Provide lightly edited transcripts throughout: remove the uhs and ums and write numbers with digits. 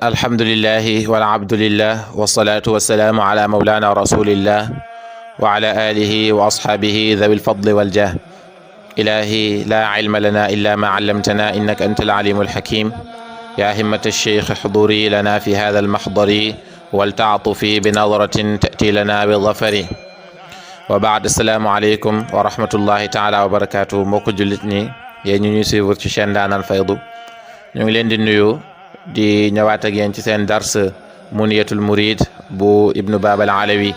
الحمد لله والعبد لله والصلاة والسلام على مولانا رسول الله وعلى آله وأصحابه ذوي الفضل والجاه. إلهي لا علم لنا إلا ما علمتنا إنك أنت العليم الحكيم. يا همة الشيخ حضوري لنا في هذا المحضر ولتعطفي بنظرة تأتي لنا بالظفر. وبعد السلام عليكم ورحمة الله تعالى وبركاته. mbokk jullit ñi yéen ñu ñuy suivre ci chaîne Ndaanal Faydu ñu ngi leen di nuyu di ñëwaat ak yéen ci seen dars Muniyatul Murid bu Ibnu Baba al Alawi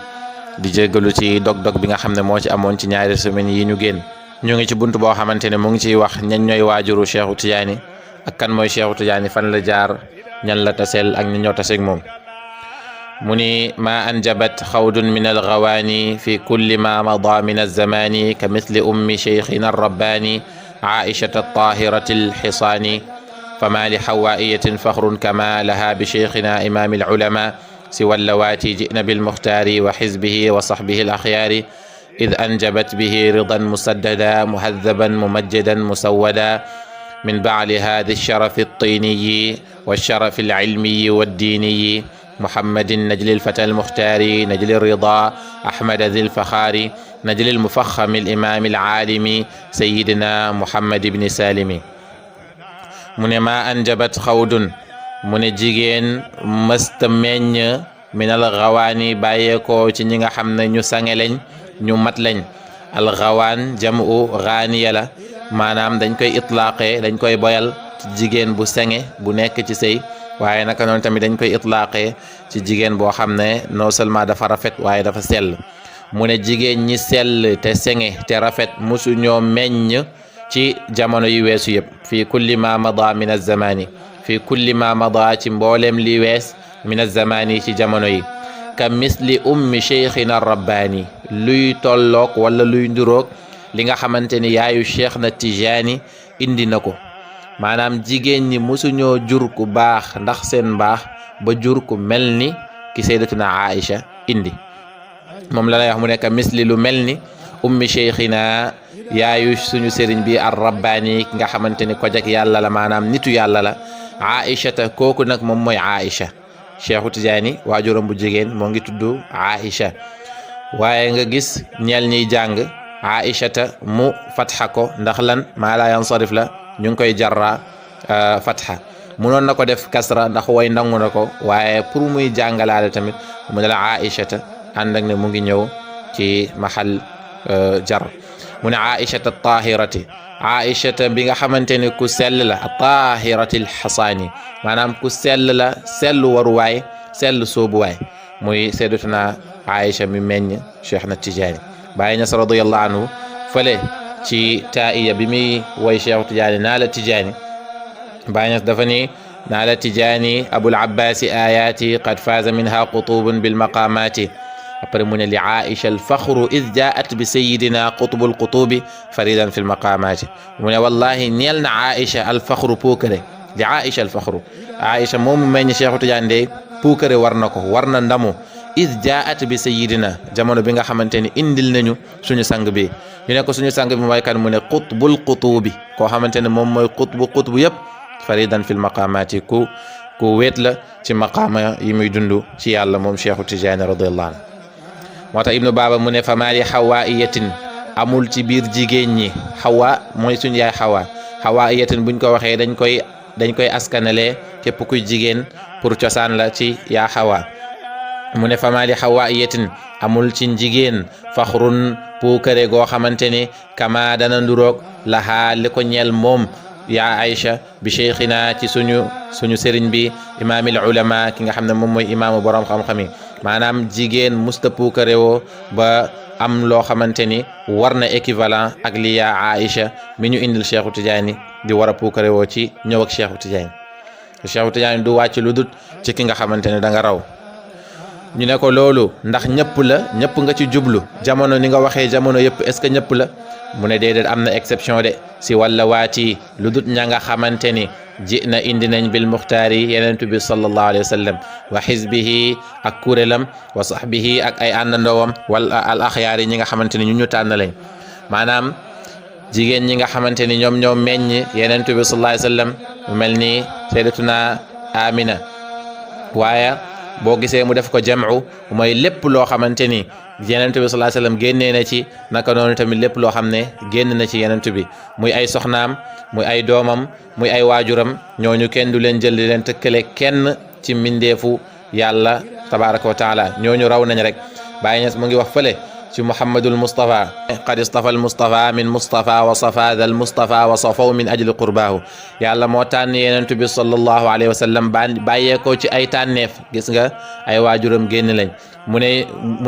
di jéggalu ci dog-dog bi nga xam ne moo ci amoon ci ñaari semaines yi ñu génn. ñu ngi ci bunt boo xamante ne mu ngi ciy wax ñan ñooy waajuru Cheikhu Tidiane ak kan mooy Cheikhu Tidiane, fan la jaar, ñan la taseel ak ñi ñoo taseeg moom. mu ni ma anjabat xawdun min algawaani fi kulli ma mada min alzamaani ka misli ummi cheikhina arrabbaani aishata altahirati alxisaani fama li xawaiyatin faxrun kama laha bi cheikhina imami alulama siwa allawaati jina bilmuxtaari wa xizbihi wa saxbihi alaxyaari id anjabat bihi ridan musaddada muhadaban mumajjadan musawada min baali hadi alsharafi altiniyi walsharafi alcilmiyi waldiiniyi محمد نجل الفتى المختار نجل الرضا أحمد ذي الفخار نجل المفخم الإمام العالم سيدنا محمد بن سالم. من ما أنجبت خود من جيجين مستمن من الغواني بايكو ci ñi nga xam ne ñu sange lañ ñu mat lañ. alxawaan jamu gaaniya la maanaam dañ koy itlaaqee dañ koy boyal ci jigéen bu sange bu nekk ci sëy, waaye naka noonu tamit dañ koy itlaaqee ci jigéen boo xam ne non seulement dafa rafet waaye dafa sell. mu ne jigéen ñi sell te senge te rafet musu ñoo meññ ci jamono yu weesu yëpp. fii kulli ma mada min azamani fii kulli ma mada ci mbooleem li wees min azamani ci jamono yi. ka misli ummi cheikhina rabbaani luy tolloog wala luy nduroog li nga xamante ni yaayu cheikh na Tijaani indi na ko. maanaam jigéen ñi musuñoo jur ku baax ndax seen baax ba jur ku mel ni ki sayyidatuna Aïcha indi. moom la lay wax mu nekk misli lu mel ni ummi cheikhina yaayu suñu sëriñ bi ar rabbaani ki nga xamante ni ko jak yàlla la maanaam nitu yàlla la. Aïchata kooku nag moom mooy Aïcha. Cheikhu Tidiane waajuram bu jigéen moo ngi tudd Aïcha, waaye nga gis ñeel ñiy jàng Aïchata mu fatxa ko ndax lan maa la yansarif la ñu ngi koy jarra fatxa. munoon na ko def kasra ndax way nangu na ko, waaye pour muy jàngalaale tamit mu ne la Aïchata ànd ak ne mu ngi ñëw ci mahal jar. mu ne Aïchata tahirati Aïchata bi nga xamante ne ku sell la tahirati alxasaani maanaam ku sell la sellu waruwaay sell soobuwaay muy sayyidatuna Aïcha mi meññ Cheikh na Tidiane. Baay Ñas radiyallahu anhu fële ci taiya bi muy way Cheikh Tidiane naa la Tidiane, Baay Ñas dafa ni naa la Tidiane abul abbasi ayati qad faaza minha qutubun bil maqamati. après mu ne li Aïcha alfaxru id jaat bi sayidina qutbul qutubi faridan fi lmaqamati. mu ne wallahi ñeel na Aïcha alfaxru puukare li Aïcha alfaxru Aïcha moomu meññ Cheikhu Tidiane de puukare war na ko, war na ndamu. id jaat bi sayidina jamono bi nga xamante ni indil nañu suñu sang bi. ñu ne ko suñu sang bi mooy kan, mu ne qutbul qutubi koo xamante ne moom mooy qutbu yëpp faridan fi lmaqamati ku wéet la ci maqaama yi muy dund ci yàlla moom Cheikhu Tidiane radiyallahu anhu. moo tax Ibnu Baba mu ne fa maali xawaiyatin amul ci biir jigéen ñi. xawa mooy suñu yaay xawaiyatin buñ ko waxee dañ koy askanale képp kuy jigéen pour cosaan la ci yaa xawa. mu ne fa maali xawaiyatin amul ci jigéen faxrun puukare goo xamante ni kama dana nduroog lahaa li ko ñeel moom yaa Aïcha bi cheikhina ci suñu sëriñ bi imaamil ulama ki nga xam ne moom mooy imaamu borom xam-xam yi. maanaam jigéen musta puukare woo ba am loo xamante ni war na équivalent ak li yaa Aïcha mi ñu indil Cheikhu Tidiane di war a puukare woo ci ñëw ak Cheikhu Tidiane. Cheikhu Tidiane du wàcc lu dut ci ki nga xamante ne da nga raw. ñu ne ko loolu ndax ñëpp la ñëpp nga ci jublu jamono ni nga waxee jamono yëpp est-ce que ñëpp la. mu ne déedéet am na exception de si walla waati lu dut ña nga xamante ni ji na indi nañ bil muxtaari yenentu bi sallallahu alayhi wa sallam wa xizbihi ak kurélam wa sahbihi ak ay àndandoowam wala al axyaar yi ñi nga xamante ni ñu tànn lañ. maanaam jigéen ñi nga xamante ni ñoom ñoo meññ yenentu bi sallallahu alayhi wa sallam mu mel ni sayyidatuna Amina waaye boo gisee mu def ko jam'u mooy lépp loo xamante ni Yonent bi sallallahu alayhi wasallam génnee na ci naka noonu tamit lépp loo xam ne génn na ci Yonent bi muy ay soxnaam muy ay doomam muy ay waajuram ñooñu kenn du leen jël di leen tëkkale kenn ci mbindeefu yàlla tabaraka wa taala ñooñu raw nañ rek Baay Ñas mu ngi wax fële ci Muhammadul Mustafa qad istafa al Mustafa min Mustafa wa safa dal Mustafa wa safaw min ajli qurbaahu yàlla moo tànn Yonent bi sallallahu alayhi wa sallam bàyyeekoo ci ay tànneef gis nga ay waajuram génn lañ mu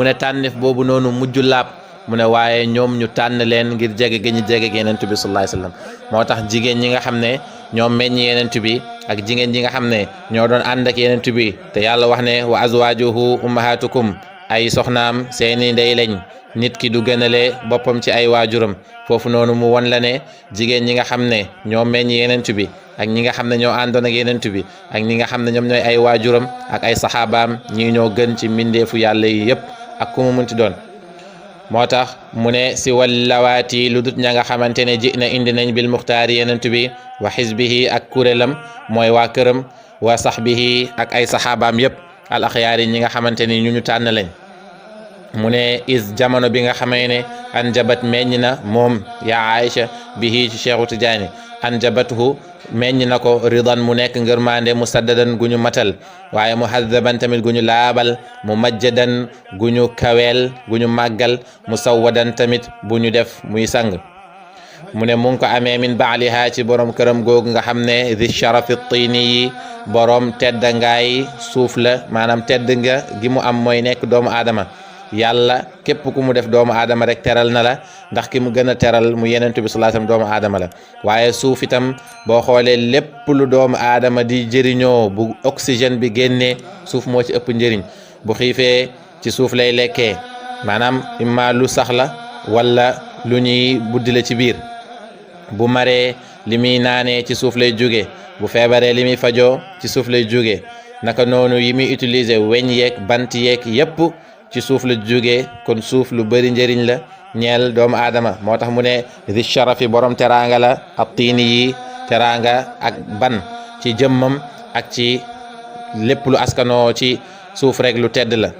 ne tànneef boobu noonu mujj laab mu ne waaye ñoom ñu tànn leen ngir jege gi ñu jege Yonent bi sallallahu alayhi wa sallam moo tax jigéen ñi nga xam ne ñoom meññ Yonent bi ak jigéen ñi nga xam ne ñoo doon ànd ak Yonent bi te yàlla wax ne wa azwajuhu ummahatukum ay soxnaam seeni ndey lañ nit ki du gënale boppam ci ay waajuram foofu noonu mu won la ne jigéen ñi nga xam ne ñoo meññ Yonent bi ak ñi nga xam ne ñoo àndoon ak Yonent bi ak ñi nga xam ne ñoom ñooy ay waajuram ak ay saxaabaam ñii ñoo gën ci mbindeefu yàlla yi yëpp ak ku mu munti doon moo tax mu ne si wallawaati lu dut ña nga xamante ne ji na indi nañ bil muxtaari Yonent bi wa xisbihi ak kurélam mooy waa këram wa saxbihi ak ay saxaabaam yëpp al axyaar yi ñi nga xamante ni ñu tànn lañ mu ne is jamono bi nga xamee ne anjabat meññ na moom yaa Aïcha bihi ci Cheikhu Tidiane anjabathu meññ na ko ridan mu nekk ngërmande mu saddadan gu ñu matal waaye mu haddaban tamit gu ñu laabal mu majjadan gu ñu kaweel gu ñu màggal mu sawwadan tamit bu ñu def muy sang mu ne mu ngi ko amee min baaliha ci borom këram googu nga xam ne di sharafi tiini yi borom tedda ngaay suuf la maanaam tedd nga gi mu am mooy nekk doomu aadama yàlla képp ku mu def doomu aadama rek teral na la ndax ki mu gën a teral mu Yonent bi sallallahu alayhi wasallam doomu aadama la waaye suuf itam boo xoolee lépp lu doomu aadama di jëriñoo bu oxygène bi génnee suuf moo ci ëpp njëriñ bu xiifee ci suuf lay lekkee maanaam imma lu sax la wala lu ñuy buddi la ci biir bu maree li muy naanee ci suuf lay jóge bu feebaree li muy fajoo ci suuf lay jóge naka noonu yi muy utiliser weñ yeeg bant yeeg yépp ci suuf la jógee kon suuf lu bëri njëriñ la ñeel doomu aadama moo tax mu ne di sharafi borom teraanga la ak tiini yi teraanga ak ban ci jëmmam ak ci lépp lu askanoo ci suuf rek lu tedd la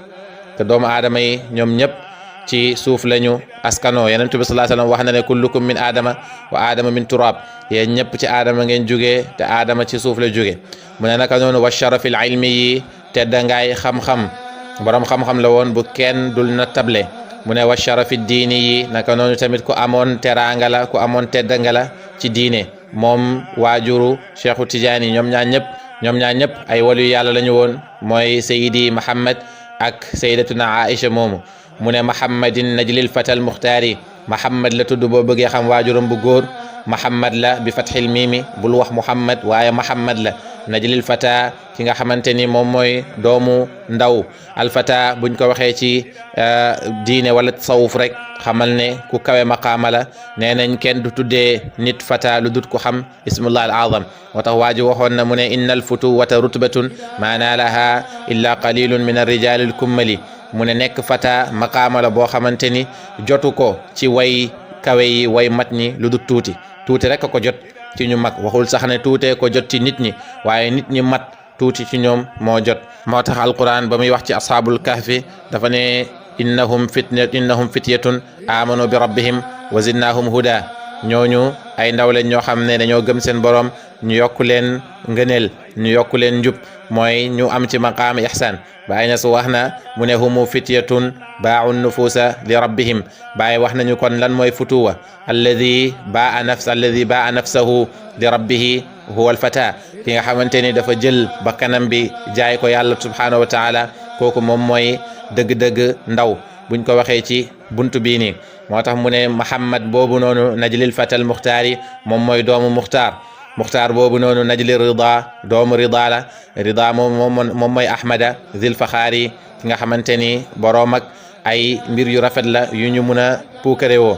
te doomu aadama yi ñoom ñëpp ci suuf lañu askanoo Yonent bi sallallahu alayhi wasallam wax na ne kullukum min aadama wa aadama min turab yéen ñëpp ci aadama ngeen jógee te aadama ci suuf la jóge mu ne naka noonu wa sharafil ilmi yi tedda ngaay xam-xam borom xam-xam la woon bu kenn dul na table mu ne wa sharafi diini yi naka noonu tamit ku amoon teraanga la ku amoon teddanga la ci diine moom waajuru Cheikhu Tidiane ñoom ñaar ñëpp ay walu yàlla la ñu woon mooy Seydi Muhammad ak Sayyidatuna Aïcha moomu mu ne Muhammadin najlil fatal muxtaari Muhammad la tudd boo bëggee xam waajuram bu góor Muhammad la bi fathil miimi bul wax Muhammad waaye Muhammad la najlil fata ki nga xamante ni moom mooy doomu ndaw alfata buñ ko waxee ci diine wala tasawuf rek xamal ne ku kawe maqaama la nee nañ kenn du tuddee nit fata lu dut ko xam ismullah al azam moo tax waa ji waxoon na mu ne inna al futuwata rutbatun ma naalaha illa qalilun min arrijali al kummali mu ne nekk fata maqaama la boo xamante ni jotu ko ci way kawe yi way mat ñi lu dut tuuti rek ko jot ci ñu mag waxul sax ne tuutee ko jot ci nit ñi waaye nit ñi mat tuuti ci ñoom moo jot moo tax alquran ba muy wax ci ashaabul kahfi dafa ne innahum fityatun amanu bi rabbihim wa zidnahum huda ñooñu ay ndaw leen ñoo xam ne dañoo gëm seen borom ñu yokku leen ngëneel ñu yokku leen njub mooy ñu am ci maqaam ihsan Baay Ñas wax na mu ne humu fityatun baa'u nufuusa li rabbihim Baay wax nañu kon lan mooy futuwa alladi baa nafsahu li rabbihi huwa alfata ki nga xamante ni dafa jël bakkanam bi jaay ko yàlla subhanahu wa taala kooku moom mooy dëgg-dëgg ndaw buñ ko waxee ci buntu bii nii moo tax mu ne Muhammad boobu noonu najlil fatal muxtaari moom mooy doomu muxtaar boobu noonu najli rida doomu rida la rida moom mooy ahmada zil faxaari ki nga xamante ni boroom ak ay mbir yu rafet la yu ñu mun a puukare woo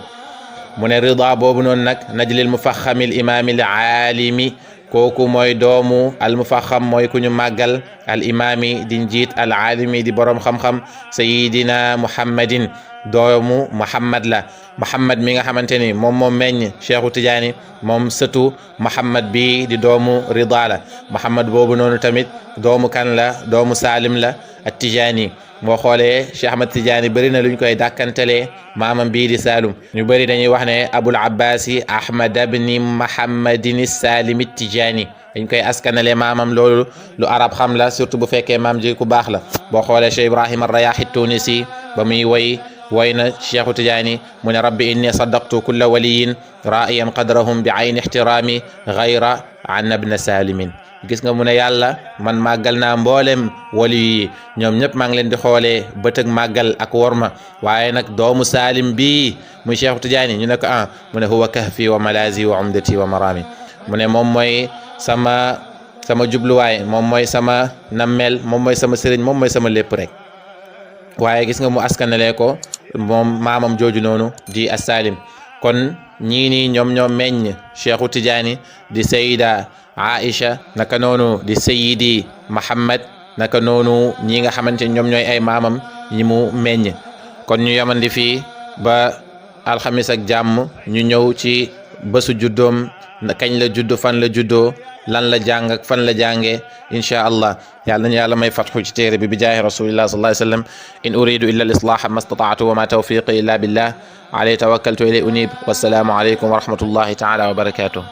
mu ne rida boobu noonu nag najlil mufaxamil imaamil aalimi kooku mooy doomu al mufaxam mooy ku ñu màggal al imaami di njiit al aalimi di boroom xam-xam sayidina muhammadin doomu Muhammad la Muhammad mi nga xamante ni moom moo meññ Cheikhu Tidiane moom sëtu Muhammad bi di doomu Rida la Muhammad boobu noonu tamit doomu kan la doomu Salim la at Tidiane boo xoolee Cheikh Ahmad Tidiane bëri na luñ koy dàkkantelee maamam bii di Saalum ñu bëri dañuy wax ne Abul Abbasi Ahmad ibni Muhammadin Salimi Tidiane dañ koy askanale maamam loolu lu arab xam la surtout bu fekkee maam ji ku baax la boo xoolee Cheikh Ibrahima Rayahi Tunisi ba muy woy na Cheikhu Tidiane mu ne rabbi inni saddaqtu kulla waliyin ra'iyan qadrahum bi ayni ihtirami ghayra an ibn Salimin gis nga mu ne yàlla man màggal naa mboolem wali yi ñoom ñëpp maa ngi leen di xoolee bëtëg màggal ak worma waaye nag doomu Salim bii muy Cheikhu Tidiane ñu ne ko mu ne huwa kahfi wa malazi wa umdati wa marami mu ne moom mooy sama jubluwaay moom mooy sama nammeel moom mooy sama sëriñ moom mooy sama lépp rek waaye gis nga mu askanalee ko moom maamam jooju noonu di as-Salim kon ñii nii ñoom ñoo meññ Cheikhu Tidiane di Sayida Aisha naka noonu di Sayidi Muhammad naka noonu ñi nga xamante ñoom ñooy ay maamam ñi mu meññ kon ñu yamandi fii ba alxamis ak jàmm ñu ñëw ci bésu juddoom kañ la juddu fan la juddoo lan la jàng ak fan la jàngee insha allah yàlla nañu yàlla may fatxu ci téere bi jaahi rasulillah sallallahu alayhi wa sallam in uridu illa al islaha ma stata'tu wa ma tawfiqi illa billah alayhi tawakkaltu ilayhi unib wassalaamu alaykum wa rahmatullahi taala wa barakatuh